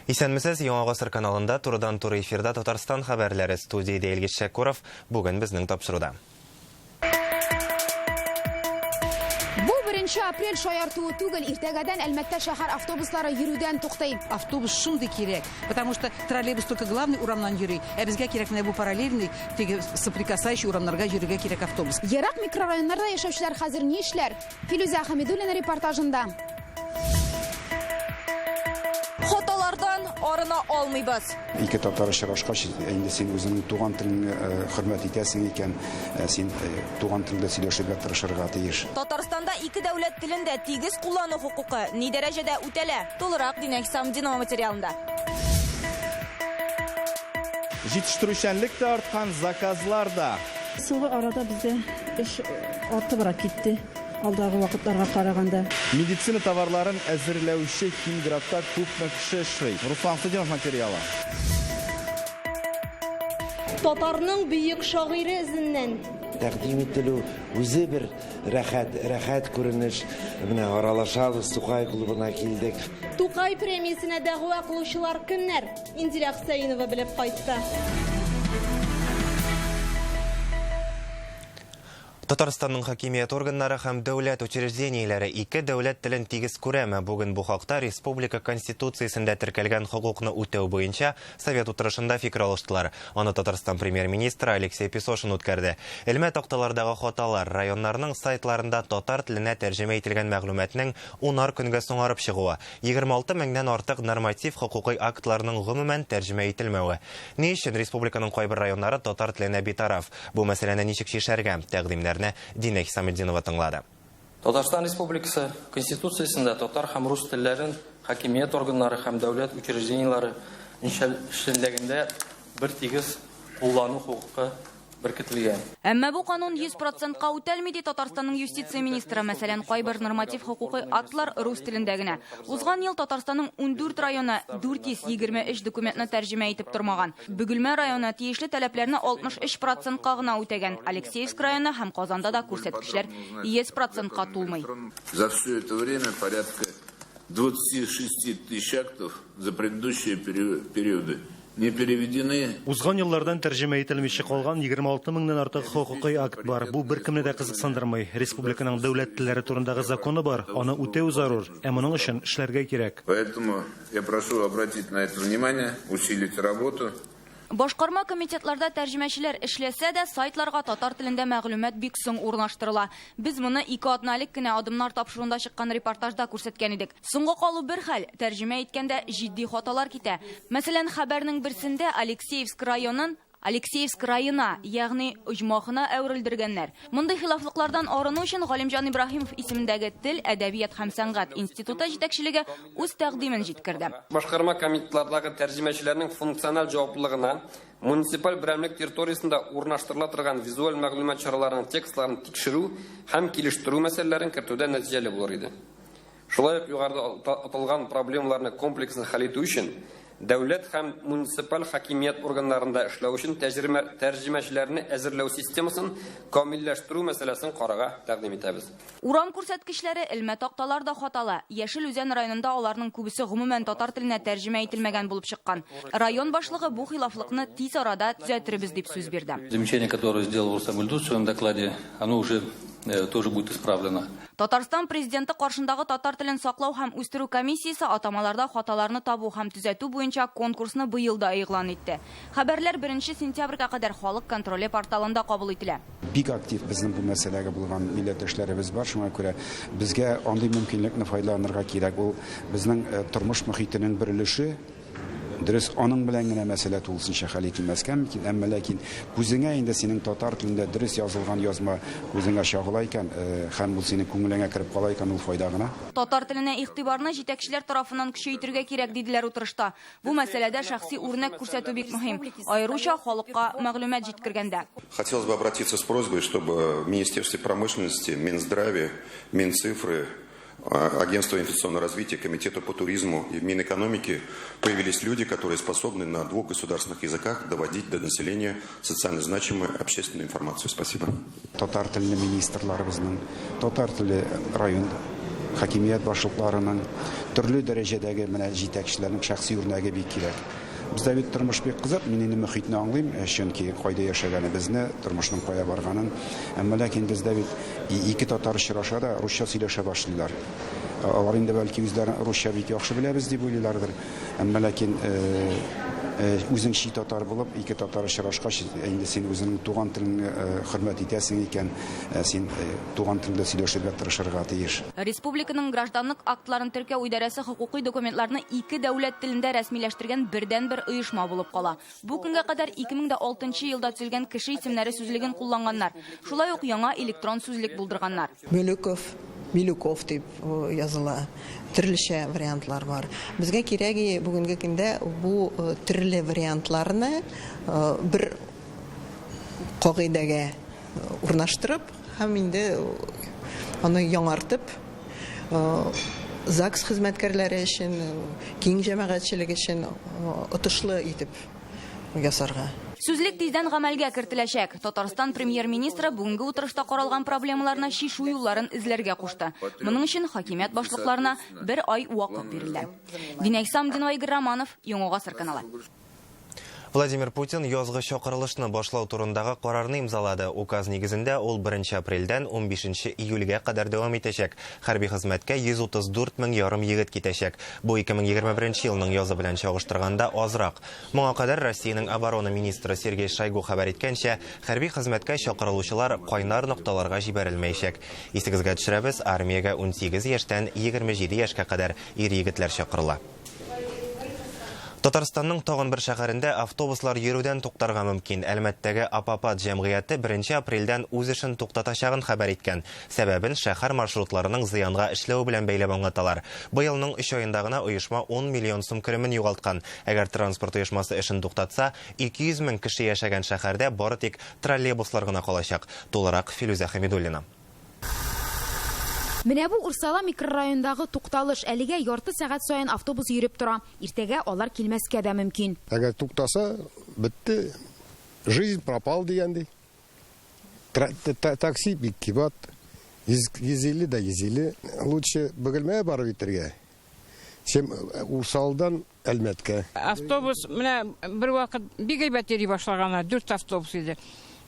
Исәнмесез, Яңа Гасыр каналында турыдан-туры эфирда Татарстан хәбәрләре, студиядә Илгиз Шәкуров, бүген безнең тапшыруда. Бу беренче апрель шаяртуы түгел, иртәгәдән Әлмәттә шәһәр автобуслары йөрүдән туктый. Автобус шундый кирәк, потому что троллейбус только главный урамнан йөри, ә безгә кирәк менә бу параллельный, теге соприкасающий урамнарга йөрергә кирәк автобус. Ерак микрорайоннарда яшәүчеләр хәзер ни эшләр? Филүзә Хәмидуллина репортажында. Хаталардан арына алмыйбыз. Ике татар очрашкач, инде син үзеңнең туган телеңне хөрмәт итәсең икән, син туган телеңдә сөйләшергә тырышырга тиеш. Татарстанда ике дәүләт телен дә тигез куллану хокукы ни дәрәҗәдә үтәлә? Тулырак Динә Хисамутдинова материалында. Җитештерүчәнлек тә арткан, заказлар да. Соңгы арада бездә эш артыбрак китте, алдагы вакытларга караганда. Медицина товарларын әзерләүче Химградта күпме кеше эшли? Руслан Хөснетдинов материалы. Татарның бөек шагыйре эзеннән. Тәкъдим ителү үзе бер рәхәт, рәхәт күренеш. Менә аралашабыз, Тукай клубына килдек. Тукай премиясенә дәгъва кылучылар кемнәр? Индирә Хөсәенова белеп кайтты. Татарстанның хакимият органнары һәм дәүләт учреждениеләре ике дәүләт телен тигез күрәме? Бүген бу хакта Республика Конституциясендә теркәлгән хокукны үтәү буенча Совет утырышында фикер алыштылар. Аны Татарстан премьер-министры Алексей Песошин үткәрде. Элмә такталардагы хаталар, районнарның сайтларында татар теленә тәрҗемә ителгән мәгълүматның унар көнгә соңарып чыгуы, 26 меңнән артык норматив хокукый актларның гомумән тәрҗемә ителмәве. Ни өчен республиканың кайбер районнары татар теленә битараф? Бу мәсьәләне ничек чишәргә? Тәкъдимнәрне Динә Хисаметдинова тыңлады. Татарстан Республикасы Конституциясендә татар һәм рус телләрен хакимият органнары һәм дәүләт учреждениеләре эшчәнлегендә бер тигез куллану хокукы беркетелгән. Әмма бу канун 100 процентка үтәлми, ди Татарстанның юстиция министры. Мәсәлән, кайбер норматив хокукый актлар рус телендә генә. Узган ел Татарстанның 14 районы 423 документны тәрҗемә итеп тормаган. Бөгелмә районы тиешле таләпләрне 63 процентка гына үтәгән. Алексеевск районы һәм Казанда да күрсәткечләр 100 процентка тулмый. За все это время порядка 26 тысяч актов за предыдущие периоды не переведены. Узган еллардан тәрҗемә ителмичә калган 26 меңнән артык хокукый акт бар. Бу беркемне дә кызыксындырмый. Республиканың дәүләт телләре турындагы законы бар, аны үтәү зарур. Ә моның өчен эшләргә кирәк. Поэтому я прошу обратить на это внимание, усилить работу. Башкарма комитетларда тәрҗемәчеләр эшләсә дә, сайтларга татар телендә мәгълүмат бик соң урнаштырыла. Без моны ике атна элек кенә Адымнар тапшыруында чыккан репортажда күрсәткән идек. Соңга калу бер хәл, тәрҗемә иткәндә җитди хаталар китә. Мәсәлән, хәбәрнең берсендә Алексеевск районын Алексеевск района, ягъни оҗмахына әверелдергәннәр. Мондый хилафлыклардан арыну өчен Галимҗан Ибраһимов исемендәге тел, әдәбият һәм сәнгать институты җитәкчелеге үз тәкъдимен җиткерде. Башкарма комитетлардагы тәрҗемәчеләрнең функциональ җаваплылыгына муниципаль берәмлек территориясендә урнаштырыла торган визуаль мәгълүмат чараларының текстларын тикшерү һәм килештерү мәсьәләләрен кертүдә нәтиҗәле булыр иде. Шулай ук югарыда аталган проблемаларны комплекслы хәл итү өчен дәүләт һәм муниципаль хакимият органнарында эшләү өчен тәрҗемәчеләрне әзерләү системасын камилләштерү мәсьәләсен карарга тәкъдим итәбез. Урам күрсәткечләре, элмә такталар да хаталы. Яшел Үзән районында аларның күбесе гомумән татар теленә тәрҗемә ителмәгән булып чыккан. Район башлыгы бу хилафлыкны тиз арада төзәтербез дип сүз бирде. Замечание, которое сделал Рустам Ильдус в своем докладе, оно уже тоже будет исправлено. Татарстан президенты каршындагы татар телен саклау һәм үстерү комиссиясе атамаларда хаталарны табу һәм төзәтү буенча конкурсны быел да игълан итте. Хәбәрләр 1 сентябрьгә кадәр халык контроле порталында кабул ителә. Бик актив безнең бу мәсьәләгә булган милләттәшләребез бар, шуңа күрә безгә андый мөмкинлекне файдаланырга кирәк. Ул безнең тормыш мохитенең бер өлеше. Дөрес, аның белән генә мәсьәлә тулысынча хәл ителмәскә мөмкин, әмма ләкин күзеңә инде синең татар телендә дөрес язылган язма күзеңә чагыла икән, һәм ул синең күңелеңә кереп кала икән, ул файда гына. Татар теленә игътибарны җитәкчеләр тарафыннан көчәйтергә кирәк, диделәр утырышта. Бу мәсьәләдә шәхси үрнәк күрсәтү бик мөһим, аеруча халыкка мәгълүмат җиткергәндә. Хотелось бы обратиться с просьбой, чтобы в Министерстве промышленности, Минздраве, Минцифры, Агентство инвестиционного развития, Комитета по туризму и в Минэкономике появились люди, которые способны на двух государственных языках доводить до населения социально значимую общественную информацию. Спасибо. Татар телле министрларыбызның, татар телле район Хакимият башлыкларының, төрле дәрәҗәдәге менә җитәкчеләрнең шәхси үрнәге бик кирәк. Бездә бит тормыш бик кызык, мин инде мөхитне аңлыйм, чөнки кайда яшәгәнебезне, тормышның кая барганын. Әмма ләкин бездә бит ике татар очраша да русча сөйләшә башлыйлар. Алар инде бәлки үзләрен русча бик яхшы беләбез дип уйлыйлардыр. Әмма ләкин үзең чи татар булып, ике татар очрашкач, инде син үзеңнең туган телеңне хөрмәт итәсең икән, син туган телдә сөйләшергә тырышырга тиеш. Республиканың гражданлык актларын теркәү идарәсе хокукый документларны ике дәүләт телендә рәсмиләштергән бердәнбер оешма булып кала. Бу көнгә кадәр 2006 елда төзелгән кеше исемнәре сүзлеген кулланганнар. Шулай ук яңа электрон сүзлек булдырганнар. Мөлүков, Милюков дип языла. Төрлечә вариантлар бар. Безгә кирәге бүгенге көндә бу төрле вариантларны бер кагыйдәгә урнаштырып һәм инде аны яңартып ЗАГС хезмәткәрләре өчен, киң җәмәгатьчелек өчен отышлы итеп ясарга. Сүзлек тиздән гамәлгә кертеләчәк. Татарстан премьер-министры бүгенге утырышта каралган проблемаларны чишү юлларын эзләргә кушты. Моның өчен хакимият башлыкларына бер ай вакыт бирелде. Динә Исламдинова, Игорь Романов, Яңа Гасыр каналы. Владимир Путин язгы чакырылышны башлау турындагы карарны имзалады. Указ нигезендә ул 1 апрельдән 15 июльгә кадәр дәвам итәчәк. Хәрби хезмәткә 134 мең ярым егет китәчәк. Бу 2021 елның язы белән чагыштырганда азрак. Моңа кадәр Россиянең оборона министры Сергей Шойгу хәбәр иткәнчә, хәрби хезмәткә чакырылучылар кайнар нокталарга җибәрелмәячәк. Исегезгә төшерәбез, армиягә 18 яшьтән 27 яшькә кадәр ир егетләр чакырыла. Татарстанның тагын бер шәһәрендә автобуслар йөрүдән туктарга мөмкин. Әлмәттәге Апапат җәмгыяте 1 апрельдән үз эшен туктатачагын хәбәр иткән. Сәбәбен шәһәр маршрутларының зыянга эшләве белән бәйләп аңлаталар. Быелның 3 аенда гына оешма 10 миллион сум керемен югалткан. Әгәр транспорт оешмасы эшен туктатса, 200 мең кеше яшәгән шәһәрдә бары тик троллейбуслар гына калачак. Тулырак Филүзә Хәмидуллина. Менә бу Урсала микрорайондагы тукталыш. Әлегә ярты сәгать саен автобус йөреп тора. Иртәгә алар килмәскә дә мөмкин. Әгәр туктаса, бетте. Жизнь пропал дигәндәй. Такси бик кыйбат. 150 да 150. Лучше Бөгелмәгә барып итәргә, чем Урсалдан Әлмәткә. Автобус менә бер вакыт бик әйбәт йөри башлаганнар. 4 автобус иде.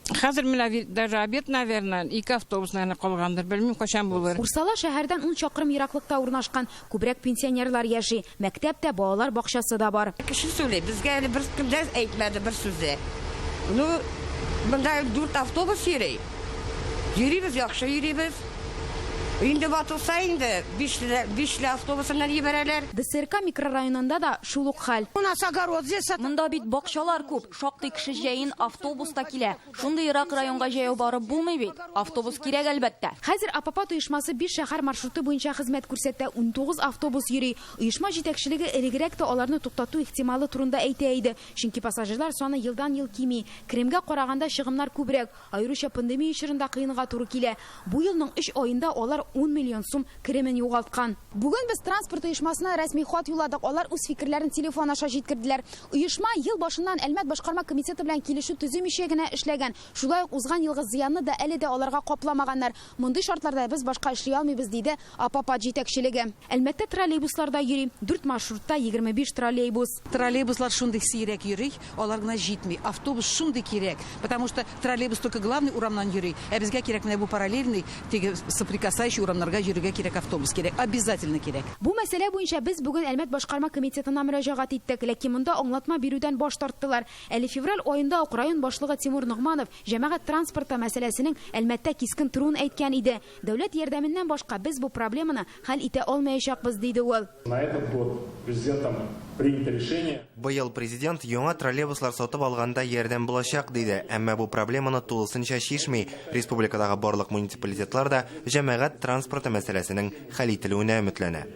Хәзер менә даже обед, наверное, 2 автобус, наверное, калгандыр. Белмим, кайчан булыр. Урсала шәһәрдән 10 чакрым ераклыкта урнашкан. Күбрәк пенсионерлар яши. Мәктәп тә, балалар бакчасы да бар. Кеше сөйли, безгә әле бер кем дә әйтмәде бер сүз дә. Ну, монда 4 автобус йөри. Йөрибез, яхшы йөрибез. Инде ватылса инде 5 автобусыннан җибәрәләр. ДСРК микрорайонында да шул ук хәл. У нас огород здесь. Монда бит бакчалар күп. Шактый кеше җәен автобуста килә. Шундый ерак районга җәяү барып булмый бит. Автобус кирәк әлбәттә. Хәзер Апапат оешмасы 5 шәһәр маршруты буенча хезмәт күрсәтә. 19 автобус йөри. Оешма җитәкчелеге элегрәк тә аларны туктату ихтималы турында әйтә иде. Чөнки пассажирлар саны елдан-ел кими. Керемгә караганда чыгымнар күбрәк. Аеруча пандемия чорында кыенга туры килә. Бу елның 3 аенда алар 10 миллион сум керемен югалткан. Бүген без транспорт оешмасына рәсми хат юлладык. Алар үз фикерләрен телефон аша җиткерделәр. Оешма ел башыннан Әлмәт башкарма комитеты белән килешү төземичә генә эшләгән. Шулай ук узган елгы зыянны да әле дә аларга капламаганнар. Мондый шартларда без башка эшли алмыйбыз, диде Апапат җитәкчелеге. Әлмәттә троллейбусларда йөри. 4 маршрутта 25 троллейбус. Троллейбуслар шундый сирәк йөри, алар гына җитми. Автобус шундый кирәк, потому что троллейбус только главный урамнан йөри. Ә безгә кирәк менә бу параллельный, теге соприкасающий урамнарга йөрергә кирәк автобус кирәк, обязательно кирәк. Бу мәсьәлә буенча без бүген Әлмәт башкарма комитетына мөрәҗәгать иттек, ләкин монда аңлатма бирүдән баш тарттылар. Әле февраль аенда ук район башлыгы Тимур Ногманов җәмәгать транспорты мәсьәләсенең Әлмәттә кискен торуын әйткән иде. Дәүләт ярдәменнән башка без бу проблеманы хәл итә алмаячакбыз, диде ул. На этот год президентом принято решение. Быел президент яңа троллейбуслар сатып алганда ярдәм булачак, диде. Әмма бу проблеманы тулысынча чишми. Республикадагы барлык муниципалитетлар да җәмәгать транспорты мәсьәләсенең хәл ителүенә өметләнә.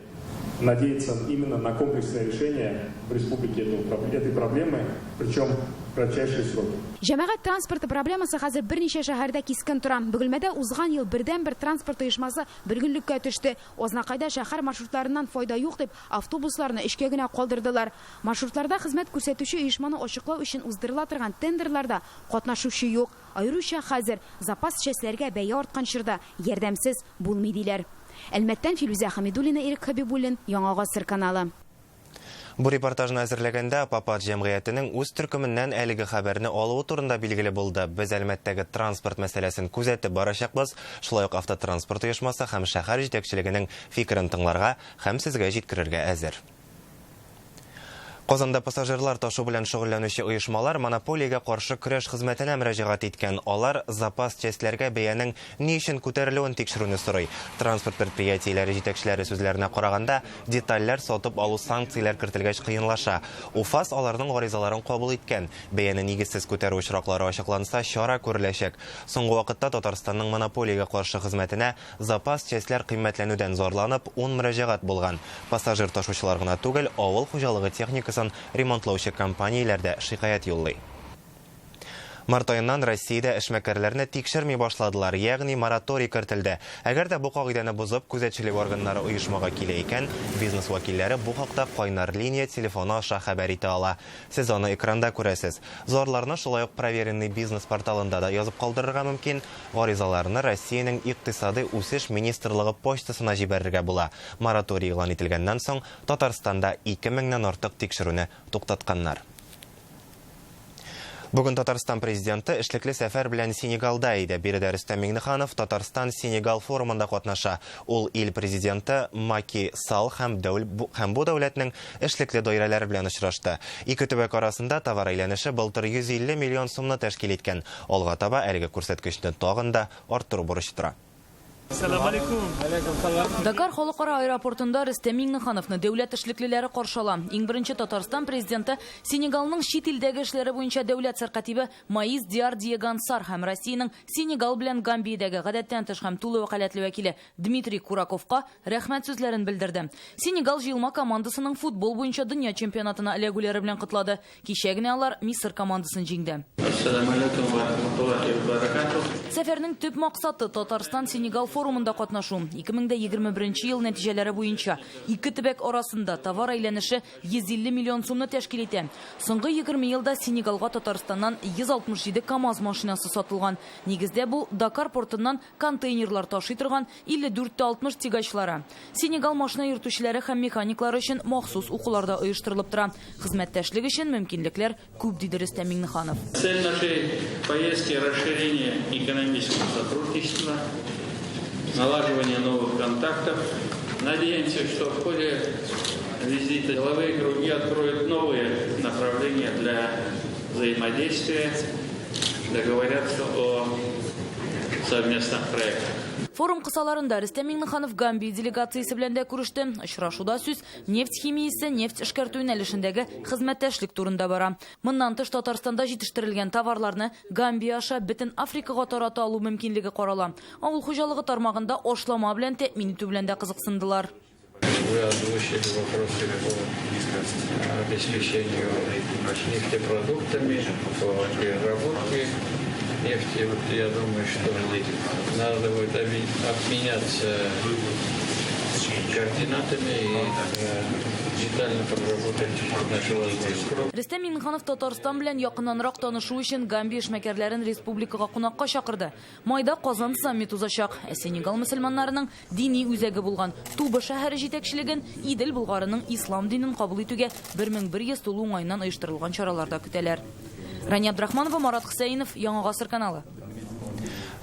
Надеяться именно на комплексное решение в республике этой проблемы, причем в кратчайшие сроки. Җәмәгать транспорты проблемасы хәзер берничә шәһәрдә кискен тора. Бөгелмәдә узган ел бердәнбер транспорт оешмасы бөлгенлеккә төште. Азнакайда шәһәр маршрутларыннан файда юк дип автобусларны эшкә генә калдырдылар. Маршрутларда хезмәт күрсәтүче оешманы ачыклау өчен уздырыла торган тендерларда катнашучы юк. Аеруча хәзер запас частьләргә бәя арткан чорда ярдәмсез булмый диләр. Әлмәттән Филүзә Хәмидуллина, Ирек Хәбибуллин, Яңа Гасыр каналы. Бу репортажны әзерләгәндә Папат җәмгыятенең үз төркеменнән әлеге хәбәрне алуы турында билгеле булды. Без Әлмәттәге транспорт мәсьәләсен күзәтеп барачакбыз. Шулай ук автотранспорт оешмасы һәм шәһәр җитәкчелегенең фикерен тыңларга һәм сезгә җиткерергә әзер. Казанда пассажирлар ташу белән шөгыльләнүче оешмалар монополиягә каршы көрәш хезмәтенә мөрәҗәгать иткән. Алар запас частьләргә бәянең ни өчен күтәрелүен тикшерүне сорый. Транспорт предприятиеләре җитәкчеләре сүзләренә караганда, детальләр сатып алу санкцияләр кертелгәч кыенлаша. УФАС аларның гаризаларын кабул иткән. Бәяне нигезсез күтәрү очраклары ачыкланса, чара күреләчәк. Соңгы вакытта Татарстанның монополиягә каршы хезмәтенә запас частьләр кыйммәтләнүдән зарланып 10 мөрәҗәгать булган. Пассажир ташучылар гына түгел, авыл хуҗалыгы техникасын ремонтлаучы компанияләр дә шикаять юллый. Март аеннан Россиядә эшмәкәрләрне тикшерми башладылар, ягъни мораторий кертелде. Әгәр дә бу кагыйдәне бозып, күзәтчелек органнары оешмага килә икән, бизнес вәкилләре бу хакта кайнар линия телефоны аша хәбәр итә ала. Сез аны экранда күрәсез. Зарларны шулай ук Проверенный бизнес порталында да язып калдырырга мөмкин. Гаризаларны Россиянең Икътисадый үсеш министрлыгы почтасына җибәрергә була. Мораторий игълан ителгәннән соң Татарстанда 2000-нән артык тикшерүне туктатканнар. Бүген Татарстан президенты эшлекле сәфәр белән Сенегалда иде. Биредә Рөстәм Миңнеханов Татарстан-Сенегал форумында катнаша. Ул ил президенты Маки Сал һәм бу дәүләтнең эшлекле даирәләре белән очрашты. Ике төбәк арасында товар әйләнеше былтыр 150 миллион сумны тәшкил иткән. Алга таба әлеге күрсәткечне тагын да арттыру бурычы тора. Салам алейкум. Дакар халыкара аэропортында Рөстәм Миңнехановны дәүләт эшлеклеләре каршы ала. Иң беренче Татарстан президенты Сенегалның чит илдәге эшләре буенча дәүләт сәркатибе Маис Диар Диеган Сар һәм Россиянең Сенегал белән Гамбиядәге гадәттән тыш һәм тулы вәкаләтле вәкиле Дмитрий Кураковка рәхмәт сүзләрен белдерде. Сенегал җыелма командасының футбол буенча дөнья чемпионатына эләгүләре белән котлады. Кичә генә алар Мисыр командасын җиңде. Сәфәрнең төп максаты Татарстан Сенегал форумында катнашу. 2021 ел нәтиҗәләре буенча ике төбәк арасында товар әйләнеше 150 миллион сумны тәшкил итә. Соңгы 20 елда Сенегалга Татарстаннан 167 КАМАЗ машинасы сатылган. Нигездә бу Дакар портыннан контейнерлар ташый торган 54-60 тягачлары. Сенегал машина йөртүчеләре һәм механиклары өчен махсус укулар да оештырылып тора. Хезмәттәшлек өчен мөмкинлекләр күп, диде Рөстәм Миңнеханов. Цель нашей поездки расширение экономического сотрудничества, налаживание новых контактов. Надеемся, что в ходе визита деловые круги откроют новые направления для взаимодействия, договорятся о совместных проектах. Форум кысаларында Рөстәм Миңнеханов Гамбия делегациясе белән дә күреште. Очрашуда сүз нефть химиясе, нефть эшкәртү юнәлешендәге хезмәттәшлек турында бара. Моннан тыш Татарстанда җитештерелгән товарларны Гамбия аша бөтен Африкага тарата алу мөмкинлеге карала. Авыл хуҗалыгы тармагында ашлама белән тәэмин итү белән дә кызыксындылар. Вы озвучили вопросы по обеспечению нефтепродуктами, по переработке нефти. Вот я думаю, что надо будет обменяться координатами и детально проработать наши возможности. Рөстәм Миңнеханов Татарстан белән якыннанрак танышу өчен Гамбия эшмәкәрләрен республикага кунакка чакырды. Майда Казан саммит узачак. Ә Сенегал мөселманнарының дини үзәге булган Туба шәһәре җитәкчелеген Идел Болгарының ислам динен кабул итүгә 1100 тулу уңаеннан оештырылган чараларда көтәләр. Рания Абдрахманова, Марат Хусаинов, Яңа Гасыр каналы.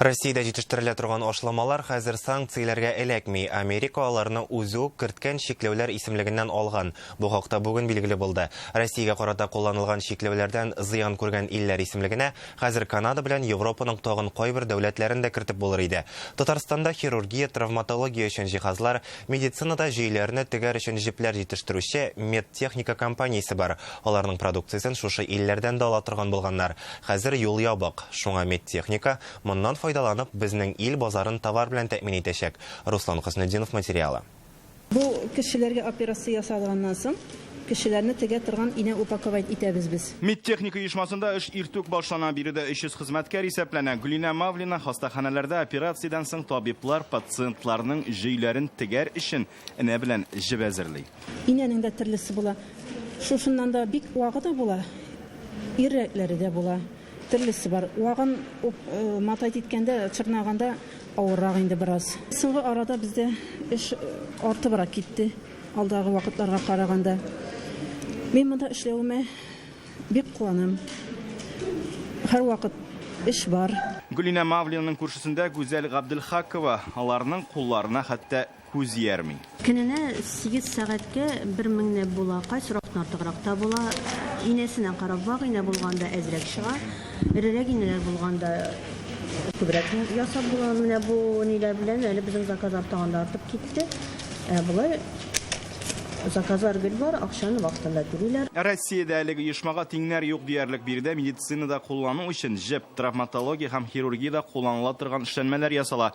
Россиядә җитештерелә торган ашламалар хәзер санкцияләргә эләкми. Америка аларны үзе үк керткән чикләүләр исемлегеннән алган. Бу хакта бүген билгеле булды. Россиягә карата кулланылган чикләүләрдән зыян күргән илләр исемлегенә хәзер Канада белән Европаның тагын кайбер дәүләтләрен дә кертеп булыр иде. Татарстанда хирургия, травматология өчен җиһазлар, медицинада җөйләрне тегәр өчен җепләр җитештерүче медтехника компаниясе бар. Аларның продукциясен шушы илләрдән дә ала торган булганнар. Хәзер юл ябык. Шуңа медтехника моннан файдаланып безнең ил базарын товар белән тәэмин итәчәк. Руслан Хөснетдинов материалы. Бу кешеләргә операция ясалганнан соң кешеләрне тегә торган инә упаковать итәбез без. Медтехника оешмасында эш иртүк башлана. Биредә 300 хезмәткәр исәпләнә. Гөлинә Мавлина хастаханәләрдә операциядән соң табиблар пациентларның җөйләрен тегәр өчен инә белән җеп әзерли. Инәнең дә төрлесе була. Шушыннан да бик вагы да була, иррәкләре дә була. Төрлесе бар. Вагын матайт иткәндә, чырнаганда авыррак инде бераз. Соңгы арада бездә эш артыбрак китте, алдагы вакытларга караганда. Мин монда эшләвемә бик куанам. Һәрвакыт эш бар. Гөлинә Мавлинаның күршесендә Гүзәл Габделхакова. Аларның кулларына хәтта күз иярми. Көненә 8 сәгатькә 1 меңләп була, кайсы вакытны артыграк та була. Инәсенә карап, вак инә булганда әзрәк чыга, эрерәк инәләр булганда күбрәк ясап була. Менә бу ниләр белән әле безнең заказлар тагын да артып китте. Ә болай заказлар гел бар, акчаны вакытында түлиләр. Россиядә әлеге оешмага тиңнәр юк диярлек. Биредә медицинада куллану өчен җеп, травматология һәм хирургиядә кулланыла торган эшләнмәләр ясала.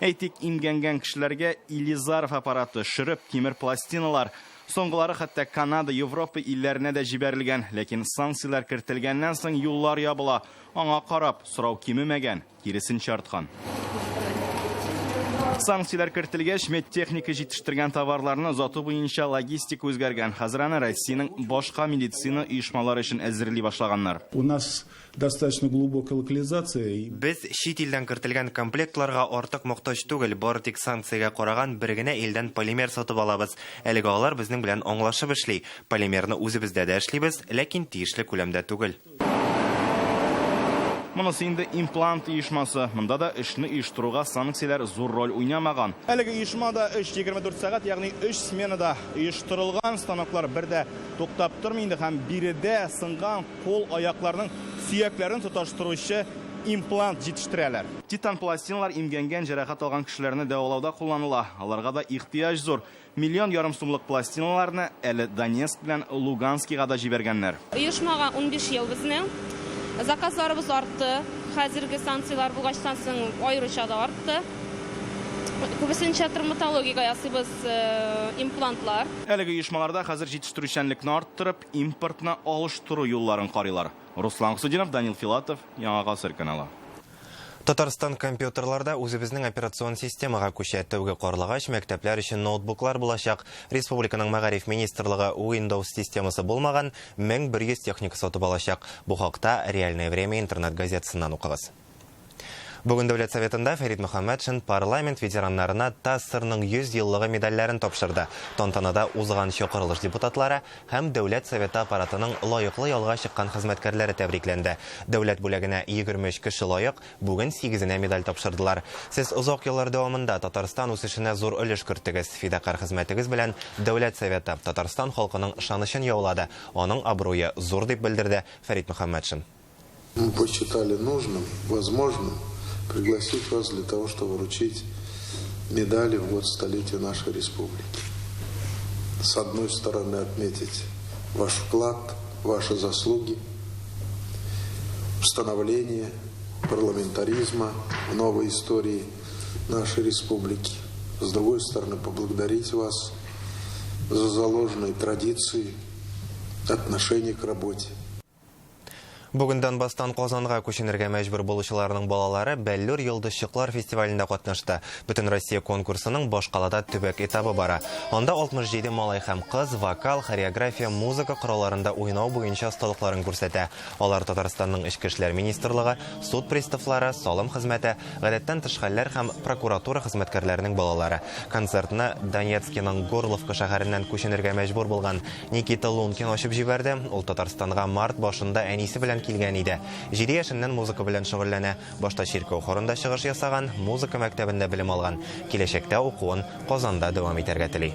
Әйтик, имгәнгән кешеләргә Илизаров аппараты, шөреп, тимер пластиналар. Соңгылары хәтта Канада, Европа илләренә дә җибәрелгән. Ләкин санкцияләр кертелгәннән соң юллар ябыла. Аңа карап, сорау кимемәгән, киресенчә арткан. Санкцияләр кертелгәч, медтехника җитештергән товарларны озату буенча логистика үзгәргән. Хәзер аны Россиянең башка медицина оешмалары өчен әзерли башлаганнар. У нас достаточно глубокая локализация. Без чит илдән кертелгән комплектларга артык мохтаҗ түгел, бары тик санкциягә караган бер генә илдән полимер сатып алабыз. Әлегә алар безнең белән аңлашып эшли. Полимерны үзебездә дә эшлибез, ләкин тиешле күләмдә түгел. Монысы инде имплант оешмасы. Монда да эшне оештыруга санкцияләр зур роль уйнамаган. Әлеге оешма да 3-24 сәгать, ягъни 3 сменада оештырылган. Станоклар бер дә туктап тормый инде һәм биредә сынган кул аякларның сөякләрен тоташтыручы имплант җитештерәләр. Титан пластиналар имгәнгән җәрәхәт алган кешеләрне дәвалауда кулланыла. Аларга да ихтыяҗ зур. 1,5 миллион сумлык пластиналарны әле Донецк белән Луганскига да җибәргәннәр. Оешмага 15 ел безнең. Заказларыбыз артты. Хәзерге санкцияләр булгачтан соң аеруча да артты. Күбесенчә травматологиягә ясыйбыз имплантлар. Әлеге оешмаларда хәзер җитештерүчәнлекне арттырып, импортны алыштыру юлларын карыйлар. Руслан Хусудинов, Данил Филатов, Яңа Гасыр каналы. Татарстан компьютерларда үзебезнең операцион системага күчә. Тәүге карлыгач мәктәпләр өчен ноутбуклар булачак. Республиканың мәгариф министрлыгы Windows системасы булмаган 1100 техника сатып алачак. Бу хакта Реальное время интернет-газетасыннан укыгыз. Бүген Дәүләт Советында Фәрит Мөхәммәтшин парламент ветераннарына ТАССРның 100 еллыгы медальләрен тапшырды. Тантанада узган чакырылыш депутатлары һәм Дәүләт Советы аппаратының лаеклы ялга чыккан хезмәткәрләре тәбрикләнде. Дәүләт бүләгенә 23 кеше лаек, бүген 8-енә медаль тапшырдылар. Сез озак еллар дәвамында Татарстан үсешенә зур өлеш керттегез. Фидакарь хезмәтегез белән Дәүләт Советы Татарстан халкының ышанычын яулады. Аның абруе зур дип белдерде Фәрит Мөхәммәтшин. Мы посчитали нужным, возможным пригласить вас для того, чтобы вручить медали в год столетия нашей республики. С одной стороны, отметить ваш вклад, ваши заслуги, становление парламентаризма в новой истории нашей республики. С другой стороны, поблагодарить вас за заложенные традиции, отношение к работе. Бүген Донбасстан Казанга күченергә мәҗбүр булучыларның балалары Бәллүр йолдызчыклар фестивалендә катнашты. Бөтен Россия конкурсының башкалада төбәк этабы бара. Анда 67 малай һәм кыз вокал, хореография, музыка коралларында уйнау буенча осталыкларын күрсәтә. Алар Татарстанның Эчке эшләр министрлыгы, суд приставлары, салым хезмәте, гадәттән тыш хәлләр һәм прокуратура хезмәткәрләренең балалары. Концертны Донецкиның Горловка шәһәреннән күченергә мәҗбүр булган Никита Лункин ачып җибәрде. Ул Татарстанга март башында әнисе белән килгән иде. 7 яшеннән музыка белән шөгыльләнә. Башта чиркәү хорында чыгыш ясаган, музыка мәктәбендә белем алган. Киләчәктә укуын Казанда дәвам итәргә тели.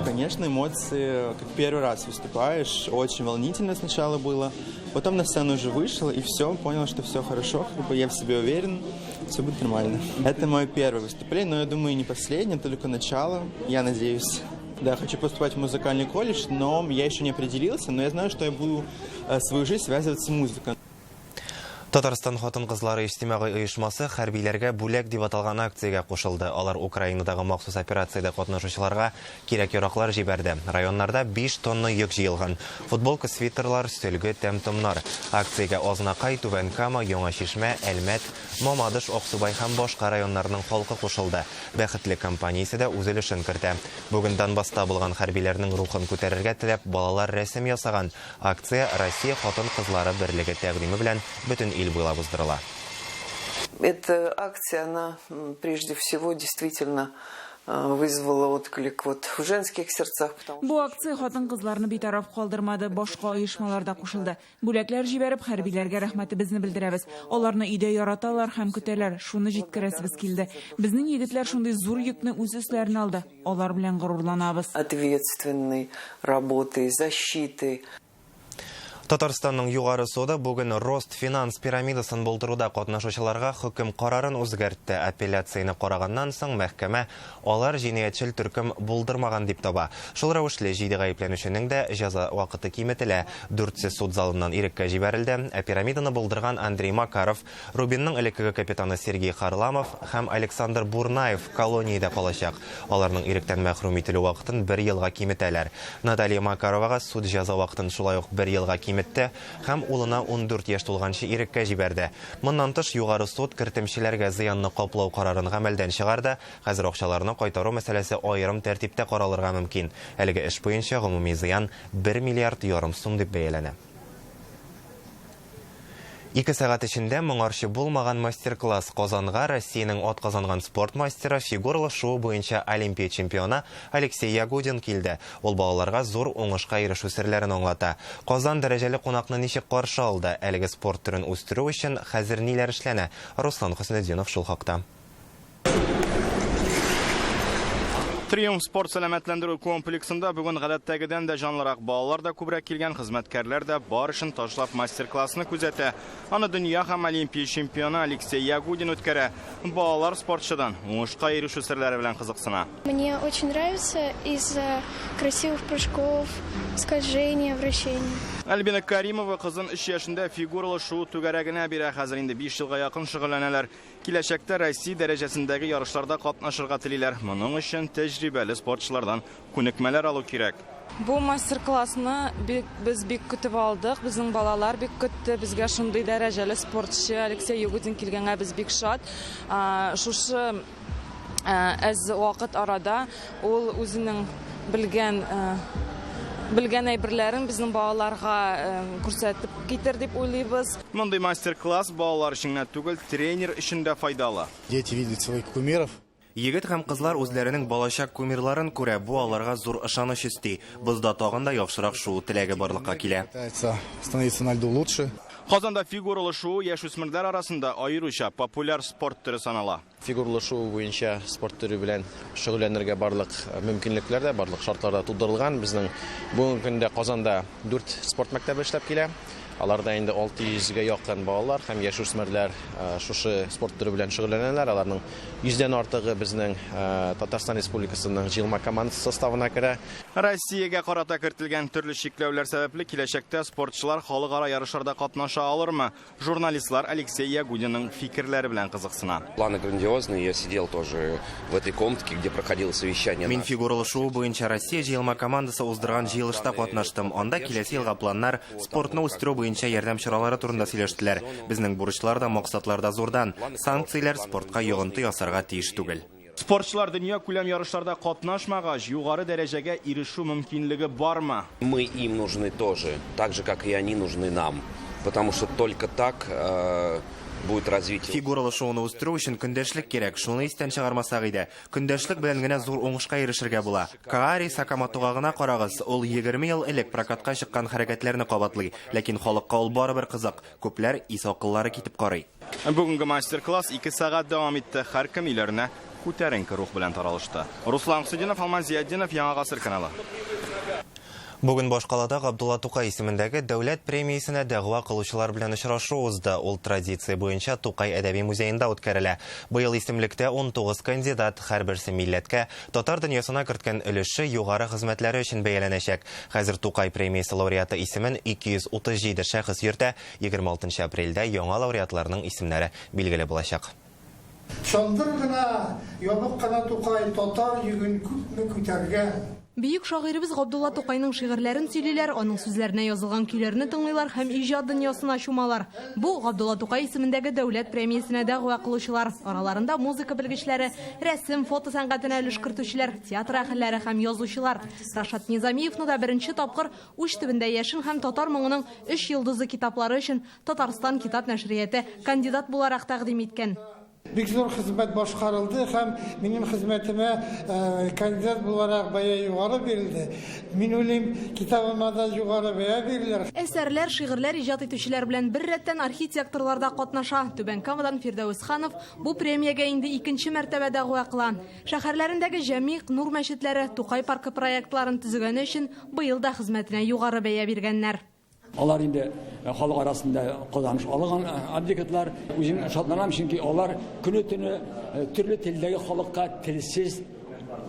Конечно, эмоции, как первый раз выступаешь, очень волнительно сначала было. Потом на сцену уже вышел и все, понял, что все хорошо, как бы я в себе уверен, все будет нормально. Это мое первое выступление, но я думаю, не последнее, только начало, я надеюсь. Да, хочу поступать в музыкальный колледж, но я еще не определился, но я знаю, что я буду свою жизнь связывать с музыкой. Татарстан хатын-кызлары иҗтимагый оешмасы хәрбиләргә бүләк дип аталган акциягә кушылды. Алар Украинадагы махсус операциядә катнашучыларга кирәк-яраклар җибәрде. Районнарда 5 тонна йөк җыелган. Футболка, свитерлар, сөлге, тәм-томнар. Акциягә Азнакай, Түбән Кама, Яңа Чишмә, Әлмәт, Мамадыш, Аксубай һәм башка районнарның халкы кушылды. Бәхетле компаниясе дә үз өлешен кертә. Бүген Донбасста булган хәрбиләрнең рухын күтәрергә теләп, балалар рәсем ясаган. Акция Россия хатын-кызлары берлеге тәкъдиме белән бөтен ил буйлап уздырыла. Эта акция, она прежде всего действительно вызвала отклик вот в женских сердцах. Бу акция хатын-кызларны битараф калдырмады, башка оешмалар да кушылды. Бүләкләр җибәреп, хәрбиләргә рәхмәтебезне белдерәбез. Аларны өйдә яраталар һәм көтәләр, шуны җиткерәсебез килде. Безнең егетләр шундый зур йөкне үз өсләренә алды. Алар белән горурланабыз. Ответственной работы, защиты. Татарстанның югары суды бүген Рост финанс пирамидасын булдыруда катнашучыларга хөкем карарын үзгәртте. Апелляцияне караганнан соң мәхкәмә алар җинаятьчел төркем булдырмаган дип таба. Шул рәвешле җиде гаепләнүченең дә җәза вакыты киметелә. Дүртсе суд залыннан иреккә җибәрелде. Ә пирамиданы булдырган Андрей Макаров, Рубинның элеккеге капитаны Сергей Харламов һәм Александр Бурнаев колониядә калачак. Аларның иректән мәхрүм ителү вакытын бер елга киметәләр. Наталья Макаровага суд җәза вакытын шулай ук бер елга киметте һәм улына 14 яшь тулганчы иреккә җибәрде. Моннан тыш, Югары суд кертемчеләргә зыянны каплау карарын гамәлдән чыгарды. Хәзер акчаларны кайтару мәсьәләсе аерым тәртиптә каралырга мөмкин. Әлеге эш буенча гомуми зыян бер миллиард ярым сум дип бәяләнә. Ике сәгать эчендә моңарчы булмаган мастер-класс Казанга Россиянең атказанган спорт мастеры, фигуралы шуу буенча Олимпия чемпионы Алексей Ягудин килде. Ул балаларга зур уңышка ирешү серләрен аңлата. Казан дәрәҗәле кунакны ничек каршы алды? Әлеге спорт төрен үстерү өчен хәзер ниләр эшләнә? Руслан Хөснетдинов шул хакта. Триумф спорт сәламәтләндерү комплексында бүген гадәттәгедән дә җанлырак балалар да күбрәк килгән, хезмәткәрләр дә бар эшен ташлап мастер-классны күзәтә. Аны дөнья һәм Олимпия чемпионы Алексей Ягудин үткәрә. Балалар спортчыдан уңышка ирешү серләре белән кызыксына. Мне очень нравится из-за красивых прыжков, скольжения, вращения. Альбина Каримова кызын 3 яшендә фигуралы шуу түгәрәгенә бирә. Хәзер инде 5 елга якын шөгыльләнәләр. Киләчәктә Россия дәрәҗәсендәге ярышларда катнашырга телиләр. Моның өчен тәҗрибәле спортчылардан күнекмәләр алу кирәк. Бу мастер-классны без бик көтеп алдык, безнең балалар бик көтте. Безгә шундый дәрәҗәле спортчы Алексей Ягудин килгәнгә без бик шат. Шушы әз вакыт арада ул үзенең белгән әйберләрен безнең балаларга күрсәтеп китер дип уйлыйбыз. Мондый мастер-класс балалар өчен генә түгел, тренер өчен дә файдалы. Дети видят своих кумиров. Егет һәм кызлар үзләренең балачак кумирларын күрә, бу аларга зур ышаныч өсти. Бозда тагын да яхшырак шуу теләге барлыкка килә. Пытается становиться на льду лучше. Казанда фигуралы шуу яшүсмерләр арасында аеруча популяр спорт төре санала. Фигуралы шуу буенча спорт төре белән шөгыльләнергә барлык мөмкинлекләр дә, барлык шартлар да тудырылган. Безнең бүгенге көндә Казанда 4 спорт мәктәбе эшләп килә. Аларда инде алты йөзгә якын балалар һәм яшүсмерләр шушы спорт төре белән шөгыльләнәләр. Аларның йөздән артыгы безнең Татарстан Республикасының җыелма командасы составына керә. Россиягә карата кертелгән төрле чикләүләр сәбәпле киләчәктә спортчылар халыкара ярышларда катнаша алырмы? Журналистлар Алексей Ягудинның фикерләре белән кызыксына. Планы грандиозные, я сидел тоже в этой комнатке, где проходило совещание. Мин фигуралы шуу буенча Россия җыелма командасы уздырган җыелышта катнаштым. Анда киләсе елга планнар, спортны үстерү буенча ярдәм чаралары турында сөйләштеләр. Безнең бурычлар да, максатлар да зурдан. Санкцияләр спортка йогынты ясарга тиеш түгел. Спортчылар дөнья күләм ярышларда катнашмагач, югары дәрәҗәгә ирешү мөмкинлеге бармы? Мы им нужны тоже, так же, как и они нужны нам. Потому что только так будет развитие. Фигуралы шоуны үстерү өчен көндәшлек кирәк, шуны истән чыгармасак иде. Көндәшлек белән генә зур уңышка ирешергә була. Каари Сакаматога гына карагыз, ул 20 ел элек прокатка чыккан хәрәкәтләрне кабатлый. Ләкин халыкка ул барыбер кызык. Күпләр ис акыллары китеп карый. Бүгенге мастер-класс 2 сәгать дәвам итте. Һәркем өйләренә күтәренке рух белән таралышты. Руслан Хөсетдинов, Алмаз Зиятдинов, Яңа Гасыр каналы. Бүген башкалада Габдулла Тукай исемендәге дәүләт премиясенә дәгъва кылучылар белән очрашу узды. Ул традиция буенча Тукай әдәби музеенда үткәрелә. Быел исемлектә 19 кандидат, һәрберсе милләткә, татар дөньясына керткән өлеше югары хезмәтләре өчен бәяләнәчәк. Хәзер Тукай премиясе лауреаты исемен 237 шәхес йөртә. 26 апрельдә яңа лауреатларның исемнәре билгеле булачак. Чандыр гына, ябык кына Тукай татар йөген күпме күтәргән. Бөек шагыйребез Габдулла Тукайның шигырьләрен сөйлиләр, аның сүзләренә язылган көйләрне тыңлыйлар һәм иҗат дөньясына чумалар. Бу Габдулла Тукай исемендәге дәүләт премиясенә дәгъва кылучылар. Араларында музыка белгечләре, рәсем, фото сәнгатенә өлеш кертүчеләр, театр әһелләре һәм язучылар. Рашат Низамиевны да беренче тапкыр Уч төбендә яшен һәм татар моңының өч йолдызы китаплары өчен Татарстан китап нәшрияте кандидат буларак тәкъдим иткән. Бик зур хезмәт башкарылды һәм минем хезмәтемә кандидат буларак бәя югары бирелде. Мин уйлыйм, китабыма да югары бәя бирелер. Әсәрләр, шигырьләр иҗат итүчеләр белән беррәттән архитекторлар да катнаша. Түбән Камадан Фирдәвес Ханов бу премиягә инде икенче мәртәбә дәгъва кыла. Шәһәрләрендәге Җәмигъ, Нур мәчетләре, Тукай паркы проектларын төзегәне өчен быел да хезмәтенә югары бәя биргәннәр. Алар инде халык арасында казаныш алган объектлар. Үзем шатланам, чөнки алар көне-төне төрле телдәге халыкка телсез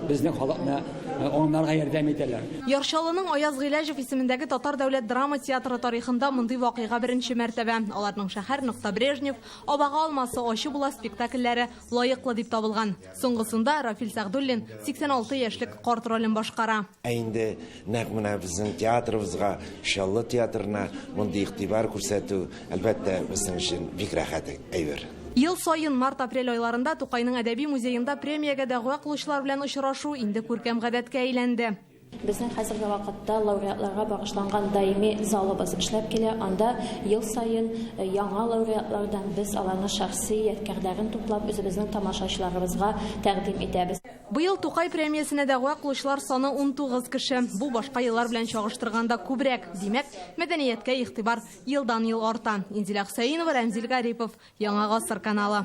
безнең халыкны аңларга ярдәм итәләр. Яр Чаллының Аяз Гыйләҗев исемендәге Татар дәүләт драма театры тарихында мондый вакыйга беренче мәртәбә. Аларның Шәһәр нокта Брежнев, Абага алмасы ачы була спектакльләре лаеклы дип табылган. Соңгысында Рафил Сәгъдуллин 86 яшьлек карт ролен башкара. Ә инде нәкъ менә безнең театрыбызга, Чаллы театрына мондый игътибар күрсәтү, әлбәттә, безнең өчен бик рәхәт әйбер. Ел саен март-апрель айларында Тукайның әдәби музеенда премиягә дәгъва кылучылар белән очрашу инде күркәм гадәткә әйләнде. Безнең хәзерге вакытта лауреатларга багышланган даими залыбыз эшләп килә. Анда ел саен яңа лауреатлардан без аларның шәхси ядкәрләрен туплап, үзебезнең тамашачыларыбызга тәкъдим итәбез. Быел Тукай премиясенә дәгъва кылучылар саны 19 кеше. Бу башка еллар белән чагыштырганда күбрәк. Димәк, мәдәнияткә игътибар елдан-ел арта. Инзилә Хөсәенова, Рәмзил Гарипов, Яңа Гасыр каналы.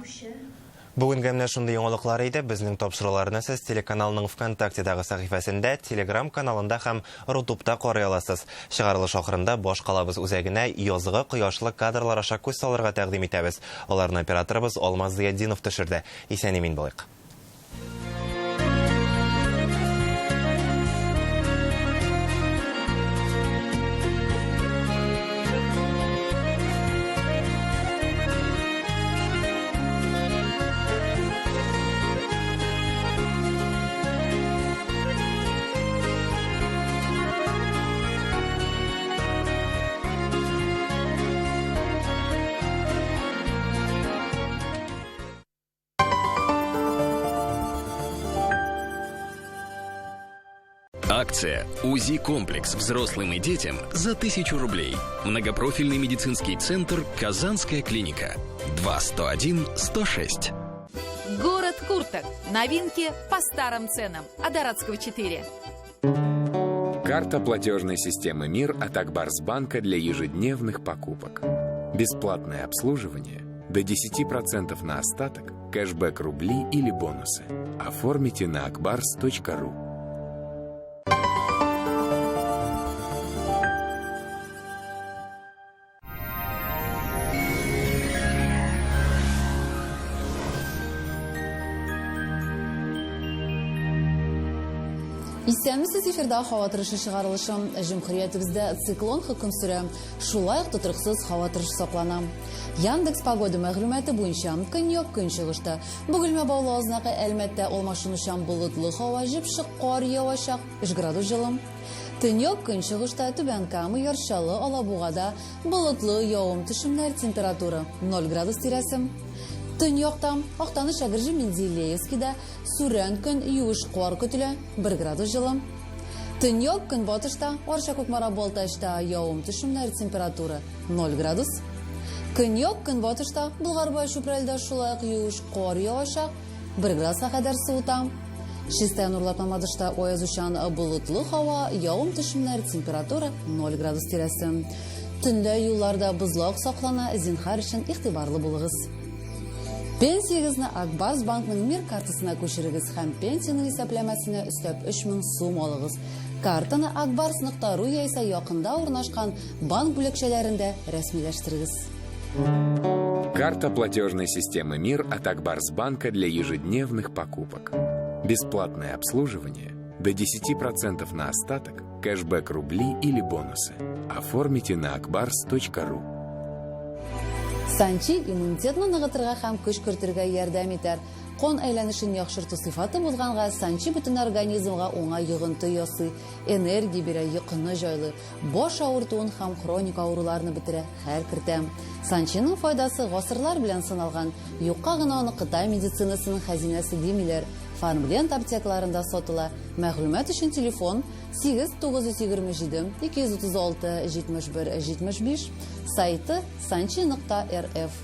Бүгенгә менә шундый яңалыклар иде. Безнең тапшыруларны сез телеканалның ВКонтактедагы сәхифәсендә, Телеграм каналында һәм Рутубта карый аласыз. Чыгарылыш ахырында баш калабыз үзәгенә язгы кояшлы кадрлар аша күз салырга тәкъдим итәбез. Аларны операторыбыз Алмаз Зыятдинов төшерде. Исән-имин булыйк. Акция «УЗИ-комплекс взрослым и детям» за 1000 рублей. Многопрофильный медицинский центр «Казанская клиника». 2-101-106. Город курток. Новинки по старым ценам. Адорадского 4. Карта платежной системы «Мир» от Акбарсбанка для ежедневных покупок. Бесплатное обслуживание, до 10% на остаток, кэшбэк рубли или бонусы. Оформите на akbars.ru. Исәнмесез, эфирда һава торышы чыгарылышы. Җөмһүриятебездә циклон хөкем сөрә. Шулай ук тотрыксыз һава торышы саклана. Яндекс Погода мәгълүматы буенча, көньяк көнчыгышта Бөгелмә Баулы Азнакай Әлмәттә алмашынучан болытлы һава, җепшек кар явачак, 3 градус җылы. Төньяк көнчыгышта Түбән Кама, Яр Чаллы, Алабугада болытлы явым-төшемнәр, температура 0 градус тирәсе. Төньякта Актаныш, Әгерҗе, Менделеевскида сүрән көн, юеш кар көтелә, 1 градус җылы. Төньяк көнбатышта Арча, Кукмара, Балтачта явым-төшемнәр, температура 0 градус. Көньяк көнбатышта Болгар-Бай, Чүпрәлдә шулай ук юеш кар явачак, 1 градуска кадәр суыта. Чистай, Нурлат, Мамадышта аязучан болытлы һава, явым-төшемнәр, температура 0 градус тирәсе. Төнлә юлларда бозлавык саклана, зинһар өчен игътибарлы булыгыз. Пенсиягезне Ак Барс банкның Мир картасына күчерегез һәм пенсиянең исәпләмәсенә өстәп 3000 сум алыгыз. Картаны акбарс.ру яисә якында урнашкан банк бүлекчәләрендә рәсмиләштерегез. Карта платежной системы МИР от Акбарс банка для ежедневных покупок. Бесплатное обслуживание до 10% на остаток, кэшбэк рубли или бонусы. Оформите на akbars.ru. Санчи иммунитетны ныгытырга һәм көч кертергә ярдәм итәр. Кан әйләнешен яхшырту сыйфаты булганга санчи бөтен организмга уңай йогынты ясый, энергия бирә, йокыны җайлый, баш авыртуын һәм хроник авыруларны бетерә, хәл кертә. Санчиның файдасы гасырлар белән сыналган. Юкка гына аны Кытай медицинасының хәзинәсе димиләр. Фармленд аптекаларында сатыла. Мәгълүмат өчен телефон 8 927 236 71 75, сайты санчи.рф.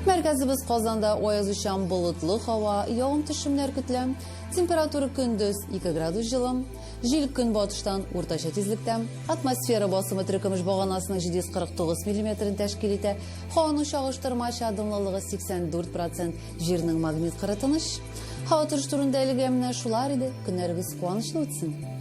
Мәркәзебез Казанда аязучан болытлы һава, явым-төшемнәр көтелә. Температура көндез 2 градус җылы. Җил көнбатыштан уртача тизлектә. Атмосфера басымы терекөмеш баганасының 749 миллиметрын тәшкил итә. Һаваның чагыштырмача дымлылыгы 84%. Җирнең магнит кыры тыныч. Һава торышы турында әлегә менә шулар иде. Көннәрегез куанычлы үтсен.